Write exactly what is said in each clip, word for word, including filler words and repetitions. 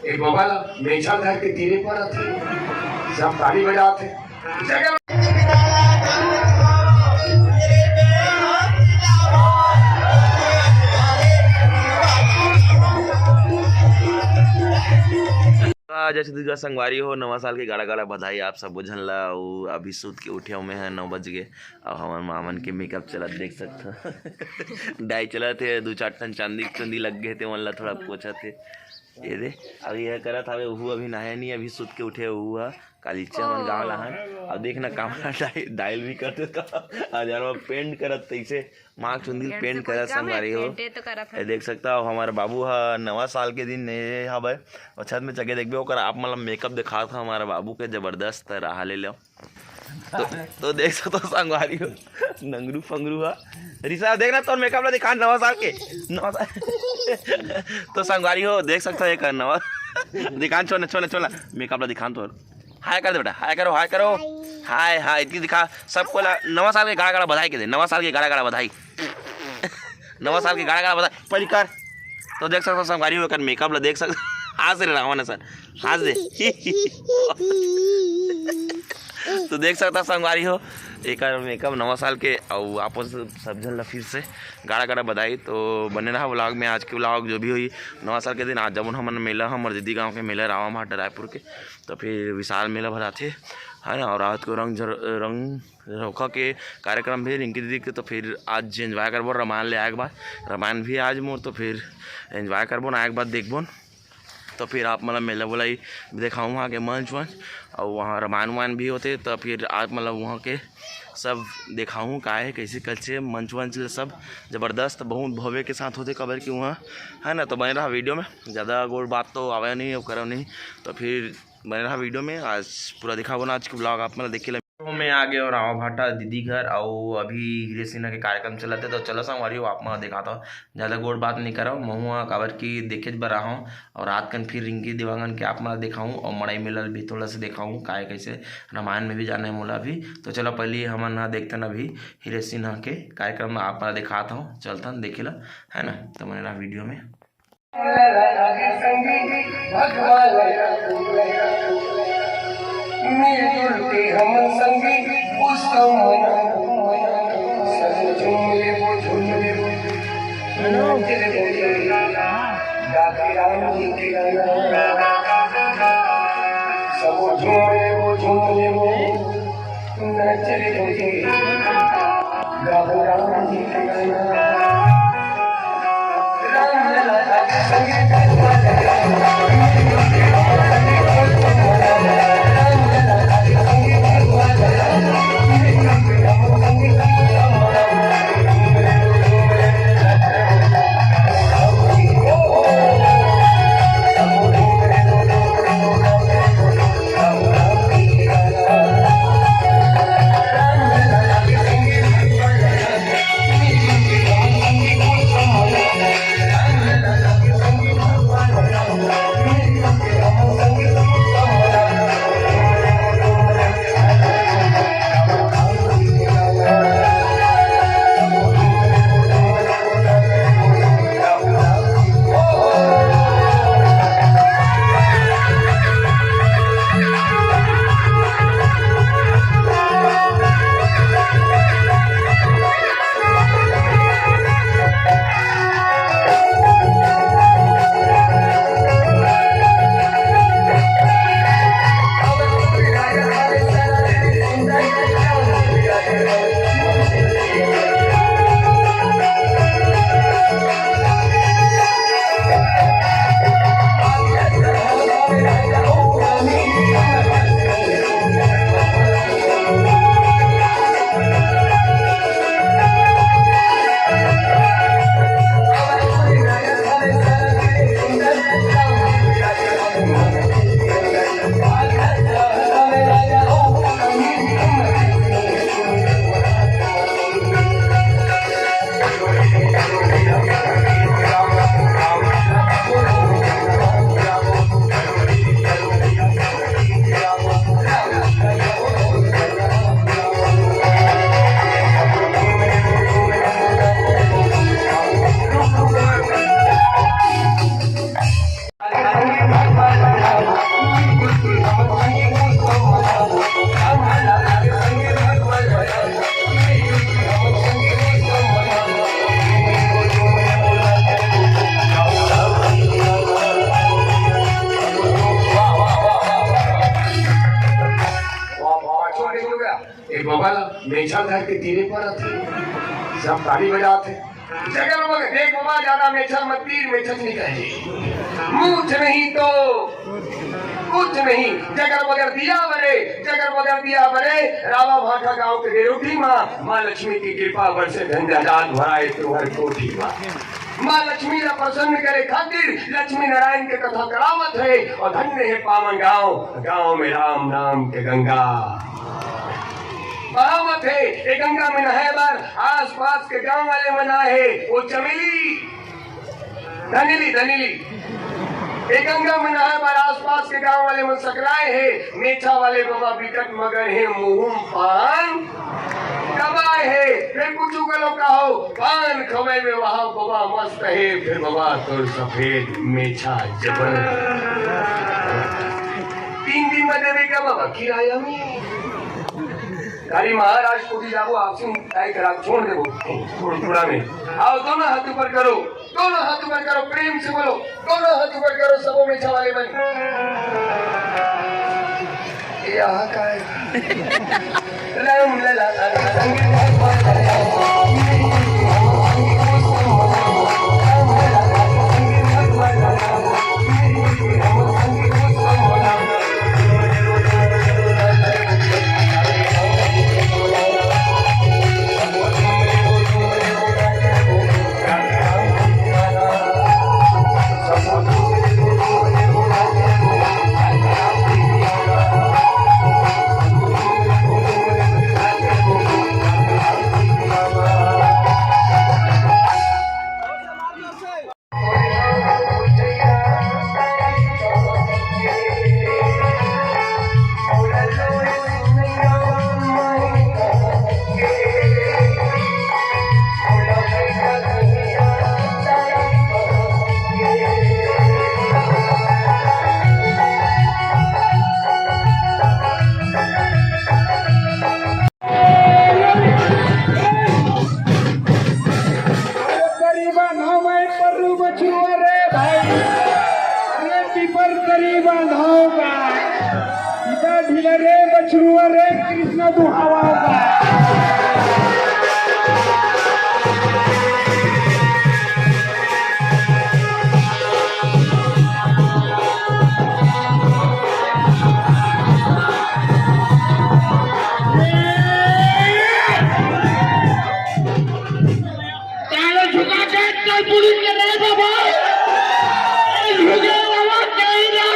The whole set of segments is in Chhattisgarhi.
एक बाबा ला मेछा धर के तीरे पर आथे, सब ताली बजाथे। जगह जय छत्तीसगढ़ संगवारी हो, नवा साल के गाड़ा गाड़ा बधाई आप सबो झन ला। अउ अभी सुत के उठे हँव मैं ह नौ बज के। अउ हमर मामन के मेकअप चलत देख सकथव। डाई चलत हे, दू चार ठन चांदी के चुंदी लग गे हे, ते मन ला थोड़ा पोछत हे। ये दे, अभी ये करत हवे, उहू अभी नहाय नहीं, अभी सुत के उठे, उहू ह काली चमन गाँव लाहन। अब देख ना, कामरा डाई-, डाइल भी करते तो हजार में पेंट करत तैसे माँ चुंदी पेंट करत संगवारी हो। पेंटे तो करत ये हवे। देख सकता हो, हमारे बाबू ह नवा साल के दिन ये हवे, अउ छत में चघे देखबे, ओकर आप मतलब मेकअप दिखात ह हमारे बाबू के, जबरदस्त रहा ले लो। तो, तो देख सकता हो संगवारी हो, नंगरू फंगरू ह। ऋषा, देख ना, तोर मेकअप ला दिखान नवा साल के, नवा साल। तो संगवारी हो, देख सकता हो, एक नवा दिखान, छोड़ ना, छोड़ ना, छोड़ ना, मेकअप ला दिखान तोर। हाय कर दे बेटा, हाय करो, हाय करो। हाय, हाय, इतनी दिखा सबको ला, नवा साल के गाड़ा गाड़ा बधाई के दे, नवा साल के गाड़ा गाड़ा बधाई। नवा साल के गाड़ा गाड़ा बधाई, पहली कर। तो देख सकता संगवारी हो, एकर मेकअप ला देख सकता। हाँस रे रावण असन, हाँस दे। तो देख सकता संगवारी हो, एकर मेकअप नवा साल के, अउ आपन सब, सब झन ला फिर से गाड़ा गाड़ा बधाई। तो बने रहा व्लॉग में, आज के व्लॉग जो भी होई नवा साल के दिन, आज जब हमन मेला, हमर दीदी गाँव के मेला रावा माटा रायपुर के, तो फिर विशाल मेला भराथे, है ना। और रात को रंग झर-, रंग झरोखा के कार्यक्रम भी रिंकी दीदी के, तो फिर आज एंजॉय करबो रामायण ले आए के बाद। रामायण भी आज मोर, तो फिर एंजॉय करबो ना, आए के बाद देखबो न। तो फिर आप मतलब मेला वेला ही देखाऊँ वहाँ के मंच वंच, और वहाँ रामायण वामायण भी होते, तो फिर आप मतलब वहाँ के सब देखाऊँ का है, कैसे कैसे मंच वंच सब जबरदस्त, बहुत भव्य के साथ होते, काबर कि वहाँ है ना। तो बने रहा वीडियो में, ज़्यादा गोड़ बात तो आवे नहीं, अब करो नहीं, तो फिर बने रहा वीडियो में, आज पूरा दिखाबो ना आज के व्लॉग आप मन ला देखे ला। तो मैं आ गए रावा भाटा दीदी घर, अउ अभी हीरे सिन्हा के कार्यक्रम चलत हे, तो चलो संगवारी हो आप मन ला दिखाता हूँ। ज़्यादा गोड़ बात नहीं करव, महूँ ह काबर कि देखेच बर आहूँ, अउ रात कन फिर रिंकी देवांगन के आप मन ला दिखाऊँ, अउ मड़ई मेला भी थोड़ा से दिखाऊँ, काय कैसे रामायण में भी जाना है मोला अभी। तो चलो पहले हमन ह देखथन अभी हीरे सिन्हा के कार्यक्रम में आप मन ला दिखात हूँ, चलथन देखे ला, है ना। तो बने रहा वीडियो में। मिलजुल के हमन संगी उत्सव मनाबो, सब झूम लेबो, झूम लेबो। गाके राम जी के गाना। सब झूम लेबो, झूम लेबो। होगा। ए बबा ला मेछा धर के तीरे पर आथे, सब ताली बजात हे। जगर बगर, देख बबा, ज्यादा मेछा मत तीर, मेछा नहीं कहे। मूछ नहीं तो कुछ नहीं, जगर बगर दिया बरे, जगर बगर दिया बरे। रावा भाटा गांव के डेरोठी माँ, माँ लक्ष्मी की कृपा बरसे, धन जायदाद भराए तुहर कोठी माँ। माँ लक्ष्मी ला प्रसन्न करे खातिर लक्ष्मी नारायण के कथा करावत हे। और धन्य हे पावन गांव, गांव में राम नाम के गंगा बहावत हे। ए गंगा में नहाए बर आसपास के गांव वाले मन आए हे। वो चमेली, धनेली, धनेली, ए गंगा में नहाए बर आसपास के गांव वाले मन सकलाए हे। मेछा वाले बबा बिकट मगन हे, मुंह म पान दबाए हे। फिर कुछ घलो कहो, पान खवाए में वहां बबा मस्त हे। फिर बबा तोर सफेद मेछा जबर। तीन दिन में देवे का बबा किराया में। गाड़ी महाराज को भी जाबो, आपसे तय करा छोड़ देबो। थोड़ा में आओ, दोनों हाथ ऊपर करो, दोनों हाथ ऊपर करो, प्रेम से बोलो, दोनों हाथ ऊपर करो, सबो मेछा वाले मन। ये यहाँ का है। राम लला। तरी बांधव मैं परू बछरुआ रे भाई, अरे पीपर तरी बांधव का, इधर ढीला रे बछरुआ रे, कृष्णा दुहावा का। ताले झुका के चल पुलिस के रे बाबा। ए, झुके बाबा, कहीं ना।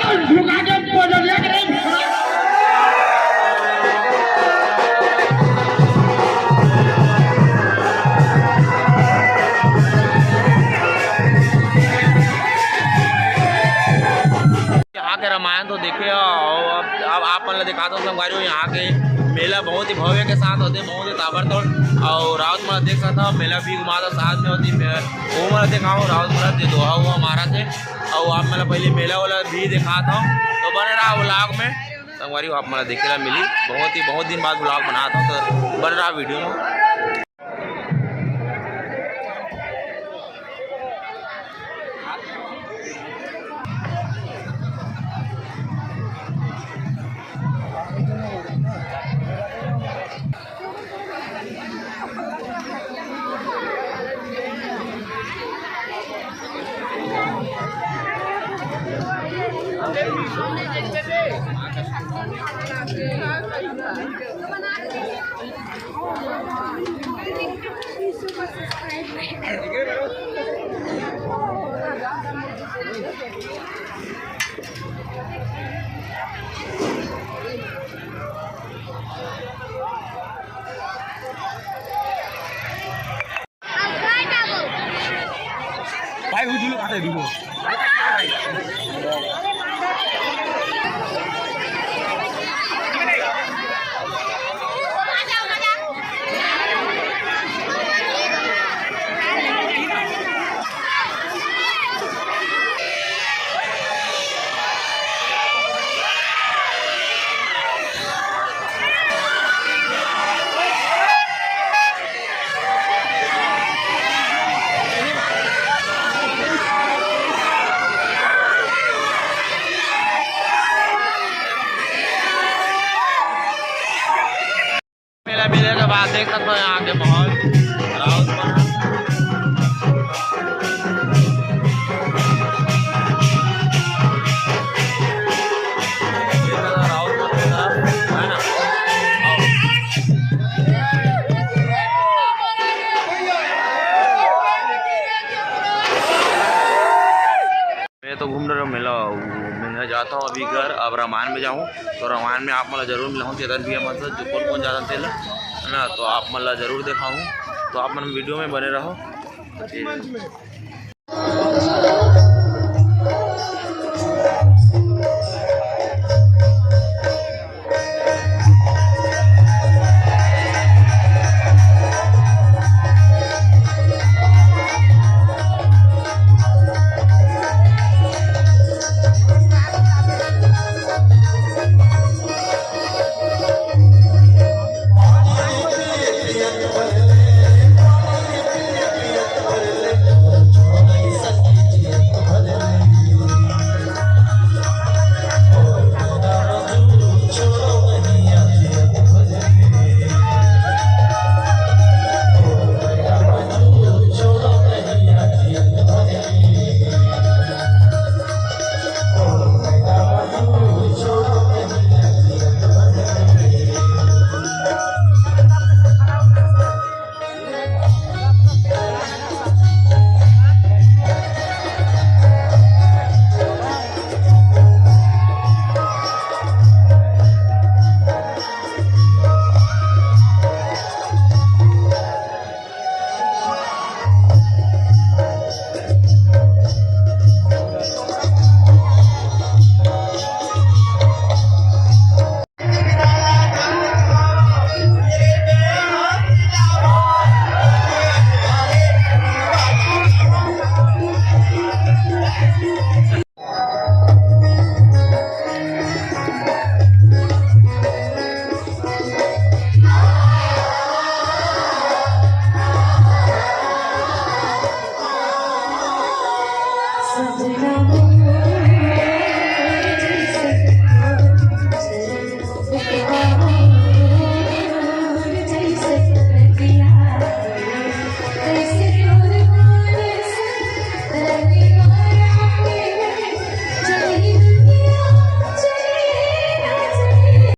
तो झुका के बजरिया के रे। यहाँ के रामायण तो देखे हो, और अब, अब आप मन ला दिखाता हूँ संगवारी हो, यहाँ के मेला बहुत ही भव्य के साथ होते, बहुत ही ताबड़तोड़। और राउत मन ला देख सकता हो, मेला भी घुमा दो साथ में होती, मे-, वो मन ला दिखाओ, राउत मन ला दे दो, हाँ, वो हमारा थे। और आप मन ला पहले मेला वाला भी दिखाता हूँ, तो बने रहा vlog में संगवारी हो, आप मन ला देखे ला मिली, बहुत ही, बहुत दिन बाद vlog बनाता हूँ, तो बने रहा video में। भाई, वो झूलो खाते हैं, झूलो। के बाद देख सकते हो यहाँ के माहौल। राउत मन। ये तो राउत मन के तरफ है ना। मैं तो घूम रहा हूँ मेला, मैं जाता हूँ अभी घर। अब रामायण में जाऊँ तो रामायण में आप मन ला जरूर मिलाहूँ, चेतन भैया मन से, जो कौन कौन जाता तेला, है ना, तो आप मन ला जरूर दिखाऊँ। तो आप मन वीडियो में बने रहो।